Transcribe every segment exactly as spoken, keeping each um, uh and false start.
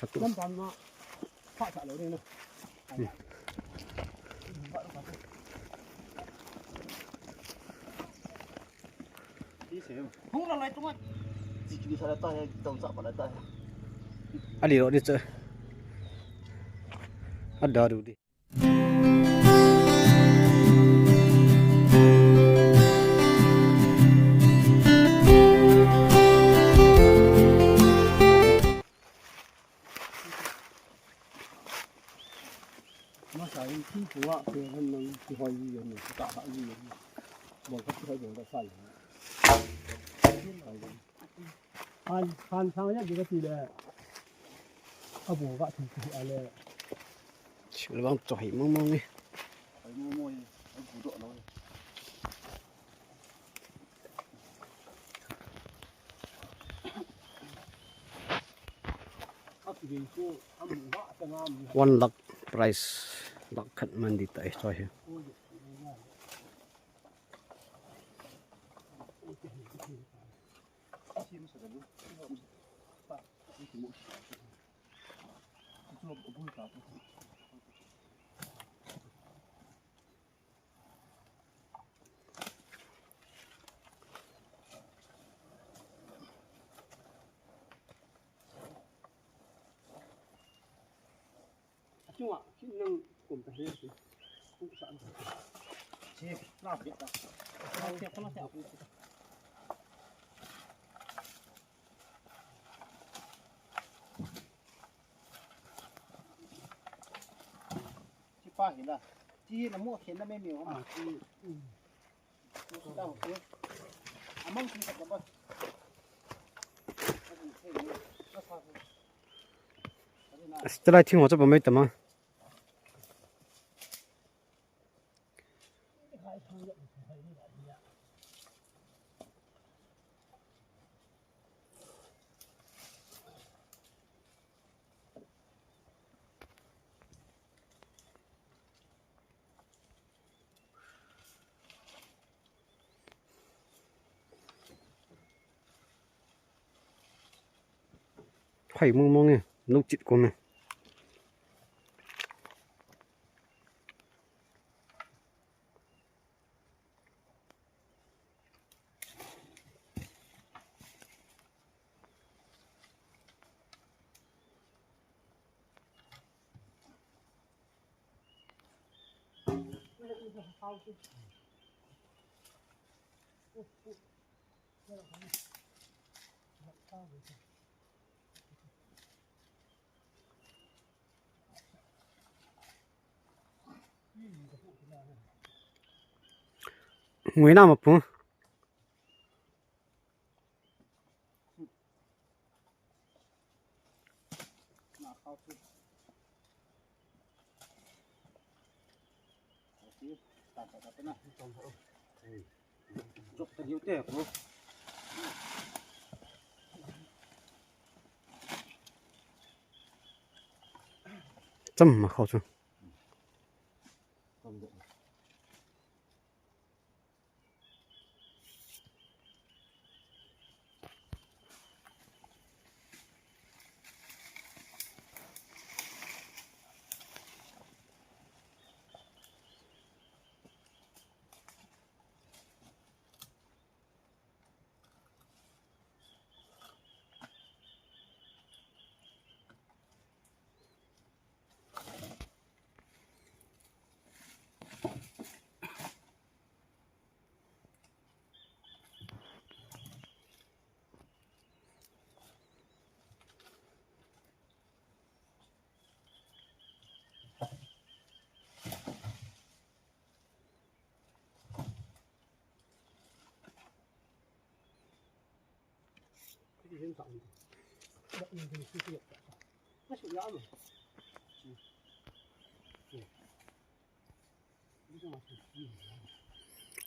Thak tu. Lam pan ma. Pha sa lo ni na. Hung la lai tu ma. Ji ki sa la ta hai, tau sa pa la ta hai. Ali lo ni che. Ada du di. Masa in thingkung a pe han nang kihoi ji yen, kitah ji yen. Bol khat kihoi bol khat sai. Han, han sang ya kati le. A bol khat thingkung a le. Sil bang choi mong mong ni. Choi mong mong ni. A bu do lo. One lakh prize, lakh khat man di tai choi hi. Achunga, kin nang kum ta he si. Kum sa an. Si, na bit ta. Na te ko na te aku. Si pa hi la. Si na mo khen na me me ma. Chulai thing ho chu bang mai tama. Hai mong mong e, lou chit kom e. Ngui na ma pu. Cham ma khau chu.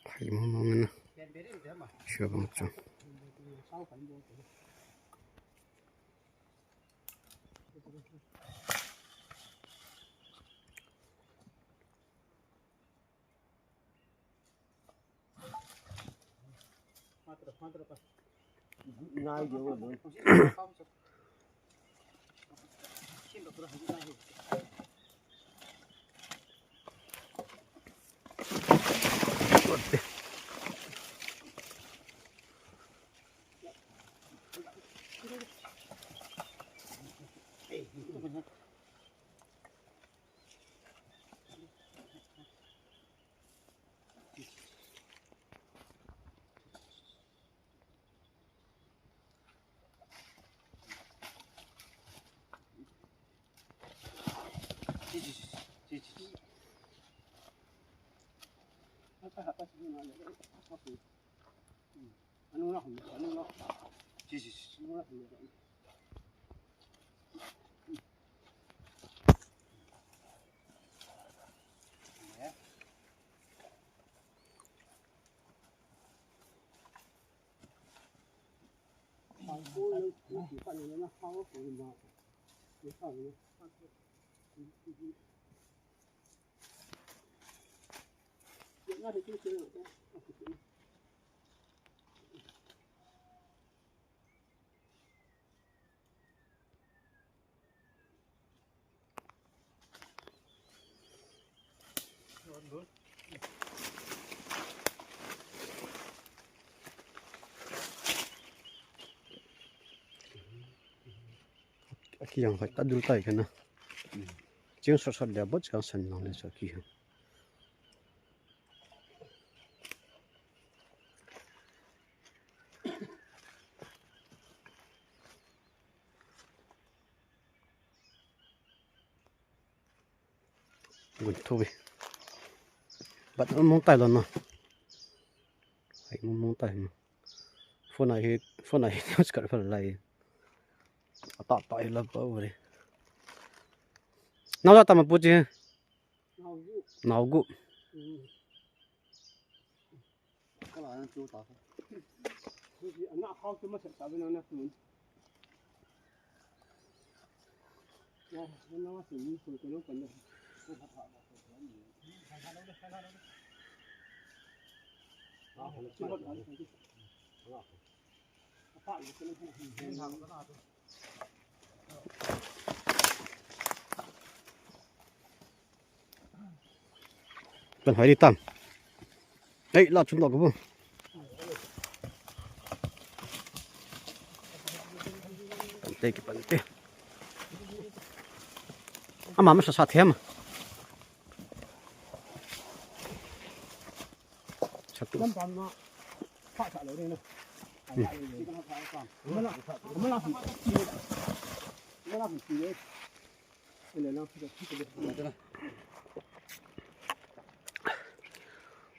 Hai mama mana. Sure bang chu. Aki yang hoi ta dul tai kana. Chiang sot sot dia bot chiang san nang le sa ki. Gun thu bi. Bat mong tai lo no. Ai mong mong tai no. Phone ai hi, phone ai hi news kar phal lai. Ata ta hi la pa uri. Nau la ta ma pu chi. Nau gu. Nau gu. Ka la na chu ta. Ni ji ana hau chu ma sa ta na na tu. Ya, na na su ni su ko no kan da. Kan hoi di tam. Ei, la chun lo ko bu. Pante ki pante. Ama ma sa sa them. Satu.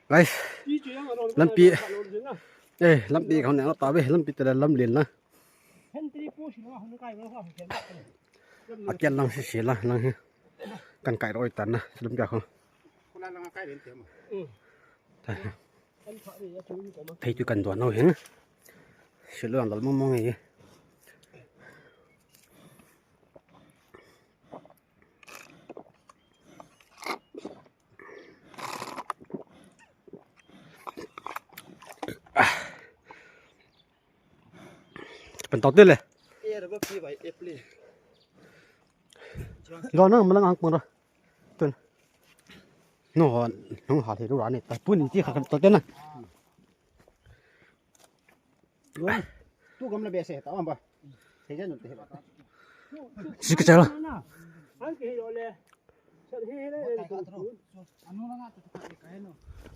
Guys, lampi, eh, lampi kau ne ta be, lampi te lam lin na. Akel lang si si la, lang hi. Kan kai roi tan na, lampi ko. Thei tu kan duan nau hin. Silu ang lal mong mong hi. Pen tau te le. Lo na malang ang pang ra. Tun. No, no ha le ru ra ne. Ta pu ni ti kha tau te na. Tu gam la be se ta am ba. Se ja nu te. Si ka cha la.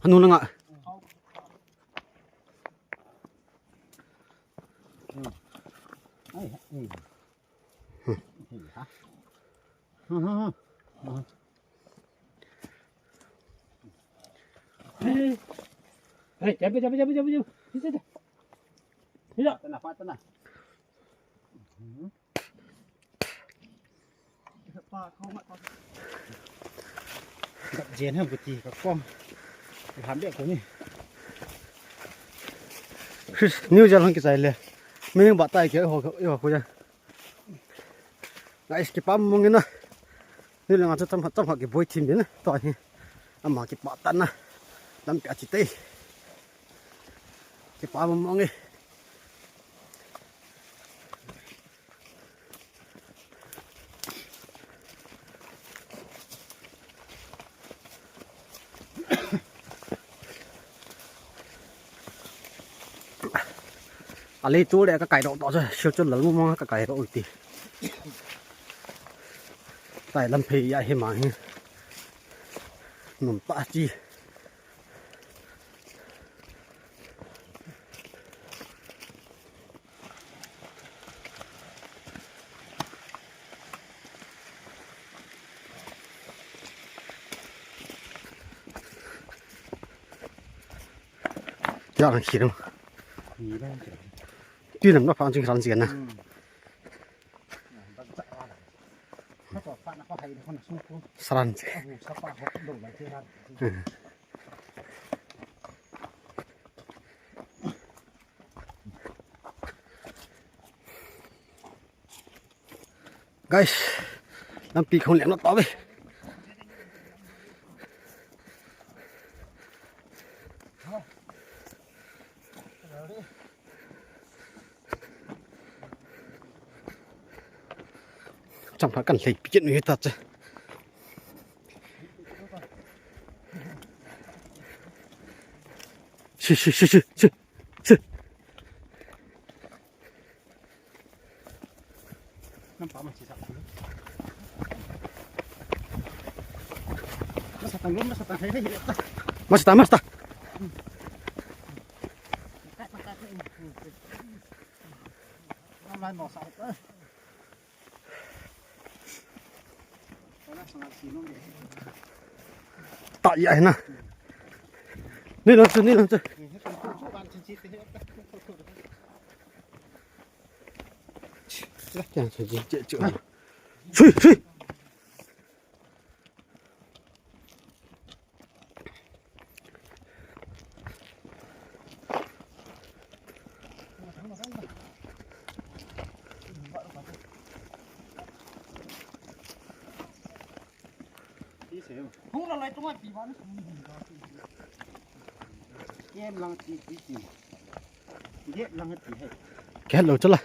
Anu na nga. Ai, ai. Hey, jabe, jabe, jabe, jabe, jabe. Ini, ini. Ini. Patah na, patah na. Jen ham kuti ka kom. Ham be ko ni. New Zealand ki chai le. Meng ba tai ke ho ho ko ya. Guys, kipa mong ina. Ni le nga chu tam tam ha ki boi thim din. To hi. Ama kipa tan na. Lampi a chi tei. Kipa mong e. Alei tu le ka kai rou to chu, siu chu lal mu mong ka kai rou ti. Tai lam phei ya hi ma hi. Num ta chi. Kya ang khi dong. Tui nam na phang ching ran chi na. Saran chi. Guys, lampi khong leng lo tave. Chang pha kan lei pi chen ni ta che. Si, si, si, si, si, si. Masa ta, masa ta. Ta ya na. Ni lo chu, ni lo chu. Sui, sui. Kehlo chala.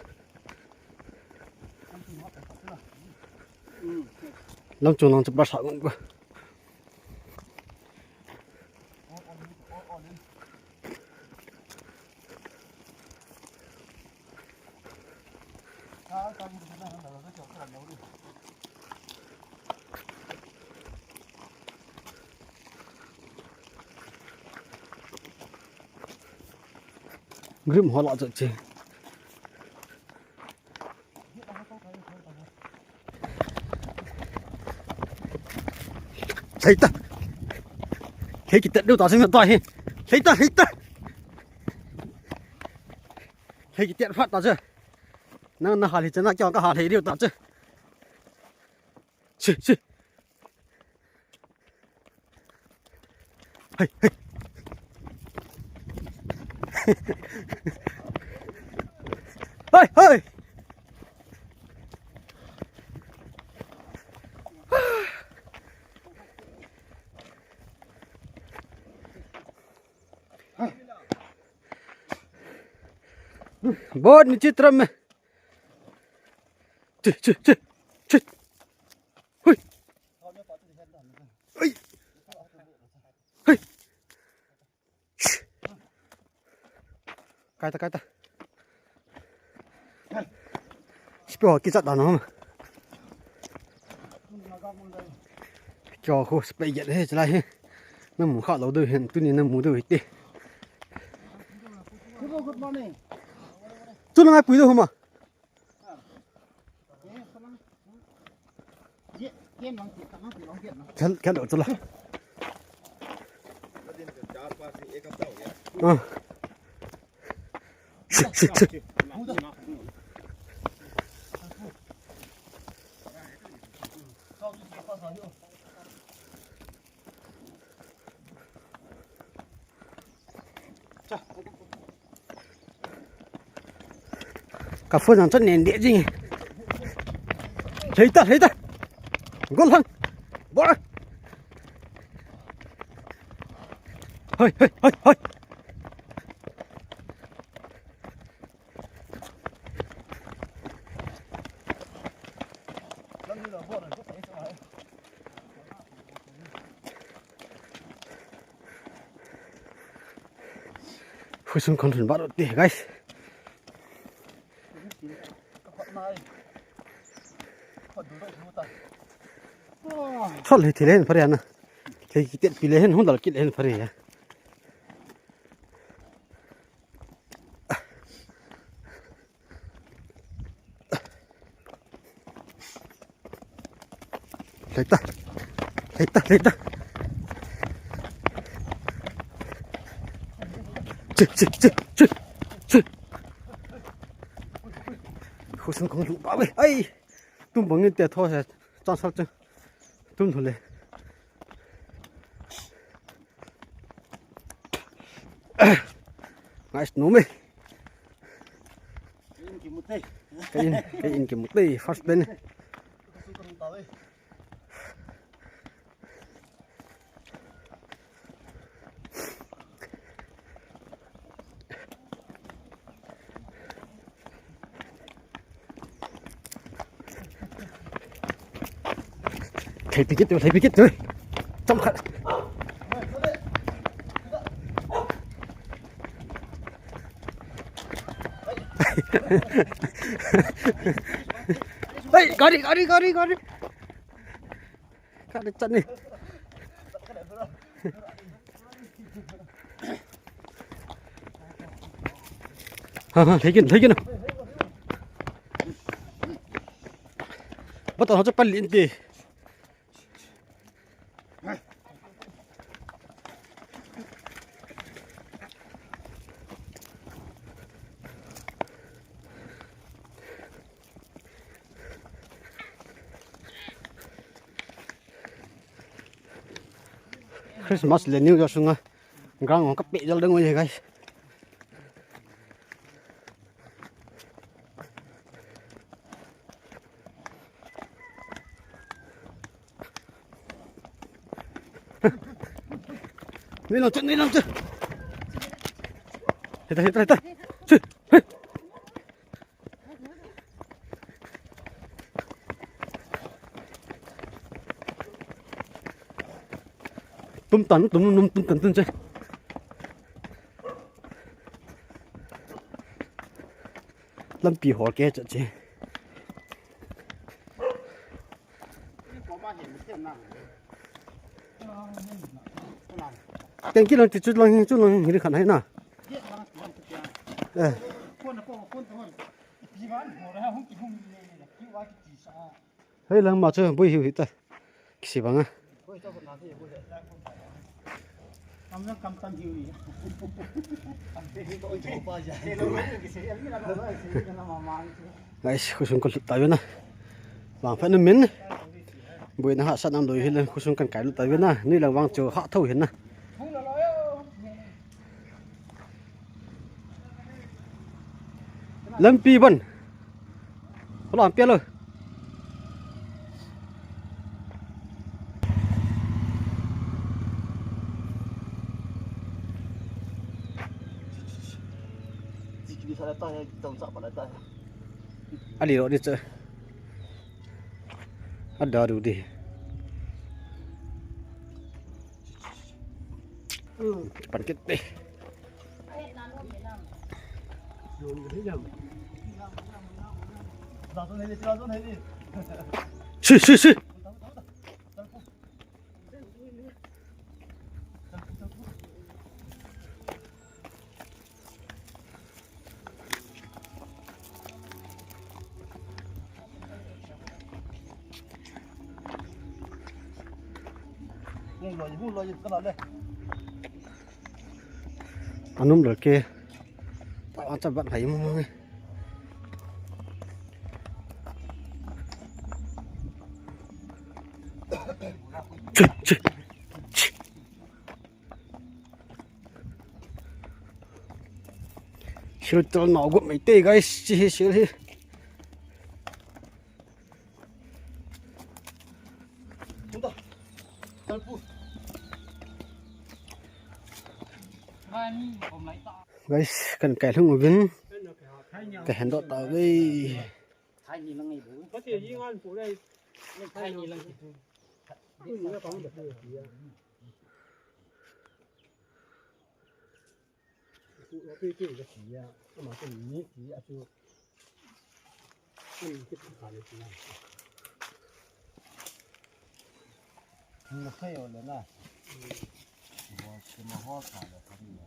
Lam chung lang chu ba sa ngun ba. Grim hola chu che. Lei ta. Lei kitet deu ta sing ta hi. Lei ta, lei ta. Lei kitet phat ta che. Nang na hal hi che na kya ka hal hi deu ta che. Si, si. Hei, hei. Hei, hei. बहुत नीचे तरफ में। ची, ची, ची, ची। हुई। हुई। हुई। Kai ta, kai ta. Spe ho kichat da na hom. Kyo ho spe yet he chalai he. Na mu kha lo deu hen, tuni na mu deu he te. Good morning. Tu na ngai pui deu homa. Khel, khel lo chala. Ah. Shi, shi, shi. Ka phone jong chun nen deh jing. Lei ta, lei ta. Gol hang. Bol. Hoi, hoi, hoi, hoi. Husun kon thun baru teh, guys. Thol hi thil hen phare na. Thil kitet pi le hen, hun dal kit le hen phare ya. Lei ta. Lei ta, lei ta. Chi, chi, chi, chi, chi. Khosung kong lu ba ve. Ai. Tum bang in te tho he. Chang sal chang. Tum tho le. Nice no me. Ka in, ka in kimu te, first pen. Thei pi kit tu, thei pi kit tu. Chom khat. Hey, gari, gari, gari, gari. Khat le chat ni. Ha, ha, thei kit, thei kit na. Bata ha cha pal in ti. Christmas le New Year sunga ground ka pe jal dang oi, guys. Nui lang chu, nui lang chu. Hita, hita, hita. Chu. Hey. Tum tan, tum, tum, tum tan, tum che. Lampi hol ke cha che. Teng kilang ti chu lang, chu lang hi khan hai na. Eh. Hei lang ma chu bui hiu hi ta. Kisi banga. Guys, khosung ka lut ta ve na. Vang phat na min. Buina hahsatna um lou hi le khosung kan kai lut ta ve na. Nui lang vang chu ha tho hin na. Lampi ban. Kho lam pia lo. Ali lo ni cha. Ada du di. Pan kit te. Si, si, si. Anum lal ke. Ta cha bat hai mo mo. Chi, chi, chi. Sil tel nau gup mai te, guys, chi hi sil hi. Guys, kan kai lhung uvin. Ka hen doh ta ve. Hum, sei ole na. Bo, se ma ho sa le kami na.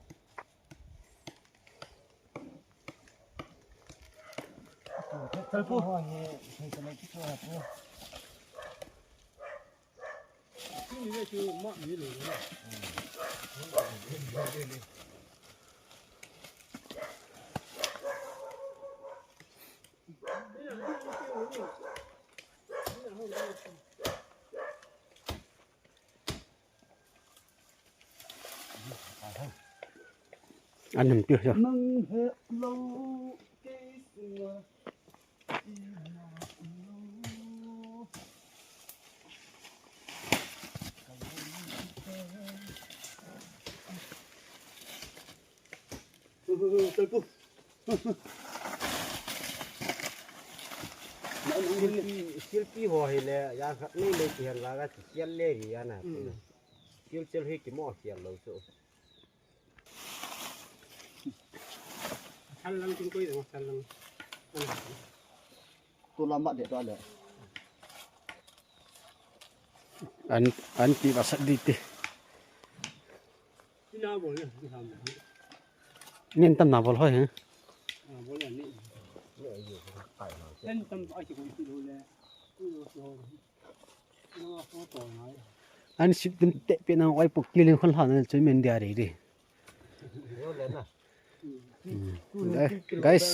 Chal pu. Ho he, sei ka le ki chu ha pu. Ni le chu ma ni le. An nam pi ya. Mang he lo ke sua. Silpi, silpi ho hi le, ya khat nei le ki han la ga ki kial le ri ya na. Hmm. Sil chel hi ki mo kial lo chu. Thal lang kin koi dang, thal lang. Tu lam ma de to le. An, an ti ba sa di ti. Ina bol ne, ni ham. Nin tam na bol hoi, ha? Ah, bol ne. Nin tam ai ko ti lo le. Ku lo so. An sip dun te pe na wai pok kilin khon hlan na chui men dia re re. Hmm. Eh, guys.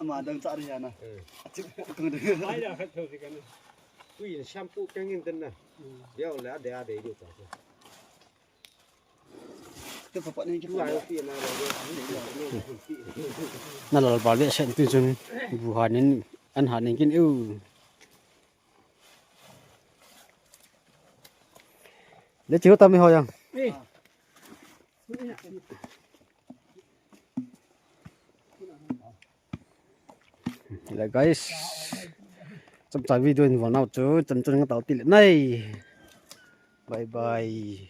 Ama dang cha ri na. Achik po kang de. Ai la khat tho si kan. Kui shampoo kang in den na. Dia le de de de ta. Na lal bal ve sen tu chun bu han in an han in kin eu. Le chiu tam ho yang. Le guys. Cham cham video in von out chu cham cham nga tau ti le nai. Bye bye.